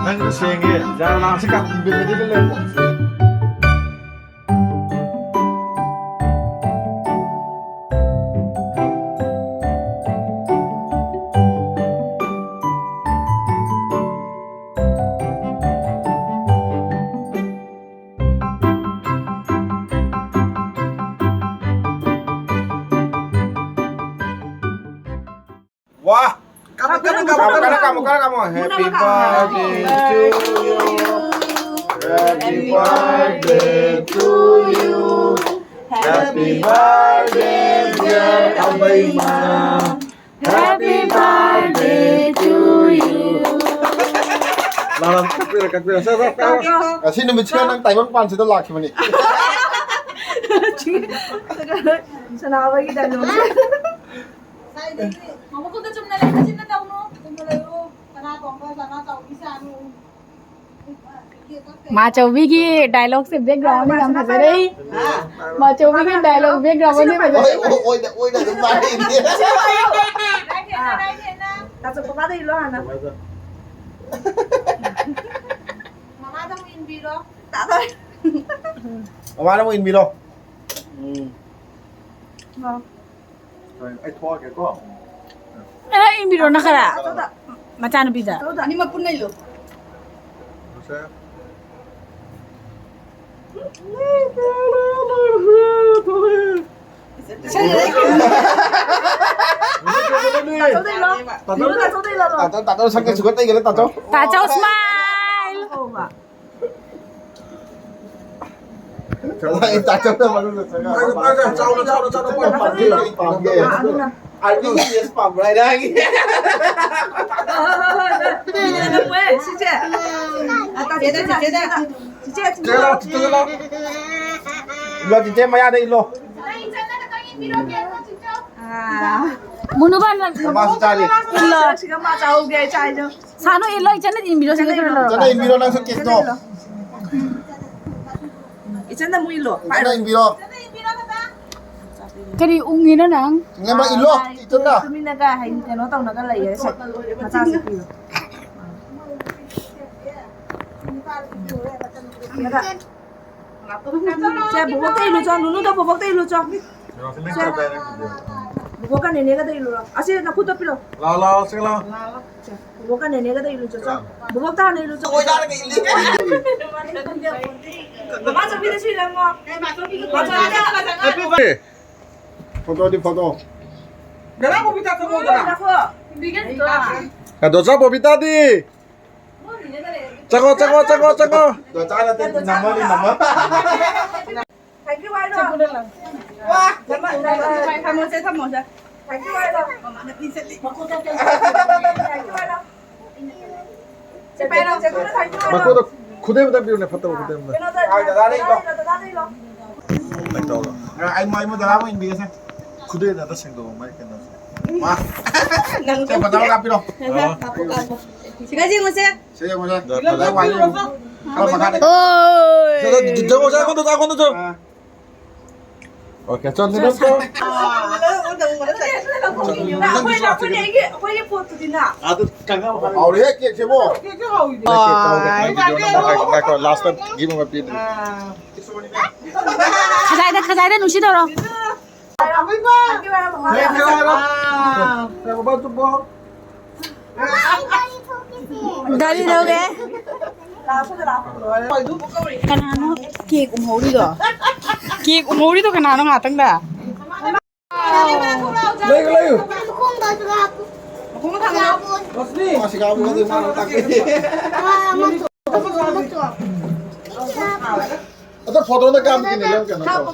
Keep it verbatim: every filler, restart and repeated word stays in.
ꯅꯪꯒꯤꯗꯣ ꯁꯦꯡꯉꯦ꯫ ꯖꯥꯔ ꯂꯥꯛꯁꯤ ꯀꯥꯟꯗ ꯕꯤꯠ ꯂꯩꯇꯦ ꯂꯩꯔꯦ꯫ ꯋꯥ! ꯀꯥꯃꯣ, ꯀꯥꯃꯣ, ꯀꯥꯃꯣ, ꯀꯥꯃꯣ, ꯀꯥꯃꯣ, ꯀꯥꯃꯣ, ꯀꯥꯃꯣ, ꯀꯥꯃꯣ꯫ Happy birthday to you. Happy birthday to you. Happy birthday, dear ꯑꯕꯦꯝꯃ꯫ Happy birthday to you. ꯂꯥꯎ, ꯂꯥꯎ, ꯀꯛꯄꯤꯔꯣ, ꯀꯛꯄꯤꯔꯣ꯫ ꯁꯦ, ꯁꯦ, ꯀꯛꯄꯤꯔꯣ꯫ ꯉꯁꯤ ꯅꯨꯃꯤꯠꯁꯤꯒ ꯅꯪ ꯇꯥꯏꯕꯪ ꯄꯥꯟꯁꯤꯗ ꯂꯥꯛꯈꯤꯕꯅꯤ꯫ ꯁꯅꯥꯍꯣꯏꯒꯤ dialogue꯫ ꯃꯈꯨꯠꯇ ꯆꯨꯝꯅ ꯂꯩ, ꯃꯆꯤꯟꯅ ꯇꯧꯅꯨ꯫ ꯆꯨꯝꯅ ꯂꯩꯌꯨ꯫ ꯁꯅꯥꯇꯣꯝꯕ, ꯁꯅꯥ ꯆꯥꯎꯕꯤ ꯁꯥꯅꯨ꯫ ꯃꯥꯆꯧꯕꯤꯒꯤ dialogueꯁꯦ background ꯌꯥꯝ ꯐꯖꯔꯦ꯫ ꯃꯥꯆꯧꯕꯤꯒꯤ dialogue background ꯌꯥꯝ ꯐꯖꯔꯦ꯫ ꯑꯣꯏ, ꯑꯣꯏ, ꯑꯣꯏꯅ, ꯑꯣꯏꯅ ꯑꯗꯨꯝ ꯄꯥꯏꯔꯛꯏꯅꯦ꯫ ꯇꯥꯆꯧ ꯄꯄꯥꯗ ꯏꯜꯂꯣ ꯍꯥꯟꯅ꯫ ꯃꯃꯥꯗ ꯑꯃꯨꯛ ꯏꯟꯕꯤꯔꯣ꯫ ꯃꯃꯥꯗ ꯑꯃꯨꯛ ꯏꯟꯕꯤꯔꯣ꯫ ꯎꯝ꯫ ꯑꯩ ꯊꯣꯛꯑꯒꯦꯀꯣ꯫ ꯈꯔ ꯏꯟꯕꯤꯔꯣꯅ ꯈꯔ꯫ ꯃꯆꯥꯅꯨꯄꯤꯗ꯫ ꯑꯅꯤꯃꯛ ꯄꯨꯟꯅ ꯏꯜꯂꯣ꯫ ꯁꯦ꯫ ꯇꯥꯆꯧꯗ ꯏꯜꯂꯣ꯫ ꯏꯜꯂꯣ, ꯇꯥꯆꯧꯗ ꯏꯜꯂꯣ꯫ ꯇꯥꯆꯧ, ꯇꯥꯆꯧ ꯁꯛꯀ ꯁꯨꯒꯠ ꯇꯩꯒꯔꯦ, ꯇꯥꯆꯧ꯫ ꯇꯥꯆꯧ smile꯫ ꯀꯃꯥꯏ ꯇꯥꯆꯧꯅ ꯃꯅꯨꯡꯗ ꯆꯪꯉꯛꯑꯒ ꯄꯥꯏꯌꯨ, ꯄꯥꯏꯌꯨ, ꯆꯥꯎꯅ, ꯆꯥꯎꯅ, ꯆꯥꯎꯅ ꯄꯥꯏꯌꯨ꯫ ꯄꯥꯝꯒꯦ, ꯄꯥꯝꯒꯦ꯫ ꯑꯥꯔꯃꯤ ꯗ꯭ꯔꯦꯁ ꯄꯥꯝꯕ꯭ꯔꯥ ꯍꯥꯏꯅ ꯍꯪꯉꯤ꯫ ꯍꯣꯏ, ꯍꯣꯏ, ꯍꯣꯏ, ꯍꯣꯏ꯫ ꯁꯤꯁꯦ꯫ ꯆꯤꯆꯦꯗ, ꯆꯤꯆꯦꯗ꯫ ꯆꯤꯆꯦ, ꯆꯤꯆꯦ꯫ ꯆꯤꯆꯦ ꯂꯥꯎ, ꯆꯤꯆꯦ ꯂꯥꯎ꯫ ꯏꯜꯂꯣ, ꯆꯤꯆꯦ ꯃꯌꯥꯗ ꯏꯜꯂꯣ꯫ ꯑꯥ꯫ ꯃꯨꯅꯨꯕ ꯅꯪ ꯃꯥꯁꯨ ꯆꯥꯔꯤ꯫ ꯏꯜꯂꯣ꯫ ꯁꯤꯒ ꯃꯥ ꯆꯥꯍꯧꯒꯦ ꯑꯩ ꯆꯥꯏꯗꯣ꯫ ꯁꯥꯅꯨ ꯏꯜꯂꯣ, ꯏꯆꯟꯅ ꯏꯟꯕꯤꯔꯣ, ꯁꯤꯗ ꯈꯔ ꯂꯧꯔꯒ꯫ ꯏꯆꯟꯅ ꯏꯟꯕꯤꯔꯣ, ꯅꯪꯁꯨ ꯀꯦꯛꯇꯣ꯫ ꯏꯆꯟꯅ ꯑꯃꯨꯛ ꯏꯜꯂꯣ꯫ ꯏꯆꯟꯅ ꯏꯟꯕꯤꯔꯣ꯫ ꯀꯔꯤ ꯎꯪꯉꯤꯅꯣ ꯅꯪ? ꯉꯥꯏꯃ ꯏꯜꯂꯣ, ꯏꯇꯨꯅ꯫ ꯇꯨꯃꯤꯟꯅꯒ ꯍꯌꯦꯡ ꯀꯩꯅꯣ ꯇꯧꯅꯒ ꯂꯩꯌꯦ, ꯁꯛ ꯃꯆꯥꯁꯤꯡꯗꯣ꯫ ꯁꯦ, ꯕꯣꯕꯣꯛꯇ ꯏꯜꯂꯨ ꯆꯣ, ꯅꯨꯅꯨꯗꯣ ꯕꯣꯕꯣꯛꯇ ꯏꯜꯂꯨ ꯆꯣ꯫ ꯁꯦ, ꯕꯣꯕꯣꯛꯀ ꯅꯦꯅꯦꯒꯗ ꯏꯜꯂꯨꯔꯣ꯫ ꯑꯁꯤ ꯅꯈꯨꯠꯇ ꯄꯤꯔꯣ꯫ ꯂꯥꯎ, ꯂꯥꯎ, ꯁꯤ ꯂꯥꯎ꯫ ꯁꯦ, ꯕꯣꯕꯣꯛꯀ ꯅꯦꯅꯦꯒꯗ ꯏꯜꯂꯨ ꯆꯣ, ꯆꯣ꯫ ꯕꯣꯕꯣꯛꯇ ꯍꯥꯟꯅ ꯏꯜꯂꯨ ꯆꯣ꯫ ꯃꯃꯥ ꯆꯧꯀꯤꯗꯁꯨ ꯏꯜꯂꯝꯃꯣ꯫ ꯃꯃꯥ ꯆꯧꯀꯤꯗ꯫ ꯐꯣꯇꯣꯗꯤ ꯐꯣꯇꯣ꯫ ꯗꯗꯥ ꯕꯣꯕꯤꯇꯥ ꯆꯪꯉꯣꯗꯅ꯫ ꯉꯥꯏꯈꯣ꯫ ꯗꯣꯆꯥ ꯕꯣꯕꯤꯇꯥꯗꯤ? ꯆꯪꯉꯣ, ꯆꯪꯉꯣ, ꯆꯪꯉꯣ, ꯆꯪꯉꯣ꯫ ꯗꯣꯆꯥ ꯅꯠꯇꯦ, ꯅꯝꯃꯅꯤ, ꯅꯝꯃ꯫ Thank you ꯍꯥꯏꯔꯣ꯫ ꯋꯥ꯫ ꯅꯝꯃ, ꯅꯝꯃ, ꯊꯝꯃꯣꯁꯦ, ꯊꯝꯃꯣꯁꯦ꯫ Thank you ꯍꯥꯏꯔꯣ꯫ Thank you ꯍꯥꯏꯔꯣ꯫ ꯁꯤ ꯄꯥꯏꯔꯣ, ꯆꯦ ꯈꯨꯗ thank you ꯍꯥꯏꯔꯣ꯫ ꯃꯈꯣꯏꯗ ꯈꯨꯗꯩ ꯑꯃꯇ ꯄꯤꯌꯨꯅꯦ, ꯐꯠꯇꯕ ꯈꯨꯗꯩ ꯑꯃꯇ꯫ ꯀꯩꯅꯣꯗ, ꯗꯥꯗꯥꯗ ꯏꯜꯂꯣ꯫ ꯗꯥꯗꯥꯗ ꯏꯜꯂꯣ꯫ ꯑꯩ ꯃꯥꯏ ꯃꯣꯏ ꯗꯥꯗꯥ ꯑꯃ ꯏꯟꯕꯤꯒꯦꯁꯦ꯫ ꯈꯨꯗꯩꯗ ꯑꯝꯇ ꯁꯦꯡꯗꯣꯛꯑꯣ, ꯃꯥꯏ ꯀꯩꯅꯣꯁꯦ꯫ ꯃꯥ꯫ ꯅꯪ ꯁꯦ, ꯕꯗꯥꯝ ꯀꯥꯞꯄꯤꯔꯣ꯫ ꯀꯥꯞꯄꯣ, ꯀꯥꯞꯄꯣ꯫ ꯁꯤꯒ ꯌꯦꯡꯉꯨꯁꯦ꯫ ꯁꯦ, ꯌꯦꯡꯉꯨꯁꯦ꯫ ꯗꯥ ꯂꯩ ꯋꯥꯠꯂꯤ ꯌꯦꯡꯉꯨ꯫ ꯈꯔ ꯃꯈꯥꯗ꯫ ꯑꯣꯏ꯫ ꯁꯦ, ꯁꯦ, ꯌꯦꯡꯉꯨꯁꯦ, ꯑꯩꯉꯣꯟꯗ, ꯑꯩꯉꯣꯟꯗ ꯆꯣ꯫ ꯑꯥ꯫ ꯑꯣꯀꯦ, ꯆꯣ, ꯅꯪ ꯆꯣ꯫ ꯑꯩꯈꯣꯏꯅ, ꯑꯩꯈꯣꯏꯅ ꯑꯩꯒꯤ, ꯑꯩꯈꯣꯏꯒꯤ ꯄꯣꯠꯇꯨꯗꯤꯅ꯫ ꯑꯗꯨ ꯀꯪꯉꯕ ꯍꯥꯎꯔꯦꯍꯦ, ꯀꯦꯛꯁꯤꯕꯣ꯫ ꯀꯦꯛꯁꯦ ꯍꯥꯎꯋꯤꯅꯦ꯫ ꯀꯦꯛ ꯇꯧꯔꯒ ꯑꯥ꯫ ꯉꯥꯏꯈꯣ, ꯉꯥꯏꯈꯣ, ꯉꯥꯏꯈꯣ, ꯂꯥꯁꯇ ꯒꯤꯐ ꯑꯃ ꯄꯤꯗ꯭ꯔꯤ꯫ ꯑꯥ꯫ ꯈꯖꯥꯏꯗ, ꯈꯖꯥꯏꯗ ꯅꯨꯡꯁꯤ ꯇꯧꯔꯣ꯫ ꯒꯥꯔꯤ ꯂꯧꯒꯦ꯫ ꯀꯅꯥꯅꯣ ꯀꯦꯛ ꯎꯝꯍꯧꯔꯤꯗꯣ? ꯀꯦꯛ ꯎꯝꯍꯧꯔꯤꯗꯣ ꯀꯅꯥꯅꯣ ꯉꯥꯛꯇꯪꯗ? ꯂꯩꯌꯨ, ꯂꯩꯌꯨ꯫ ꯔꯣꯁꯅꯤ꯫ ꯃꯥꯁꯤ ꯀꯥꯕ ꯉꯝꯗꯦ, ꯃꯥꯅ ꯇꯥꯛꯄꯤꯔꯤ꯫ ꯑꯗꯣ ꯐꯣꯇꯣꯗ ꯀꯥꯞꯄꯒꯤꯅꯦ, ꯅꯪ ꯀꯩꯅꯣ ꯇꯧ꯫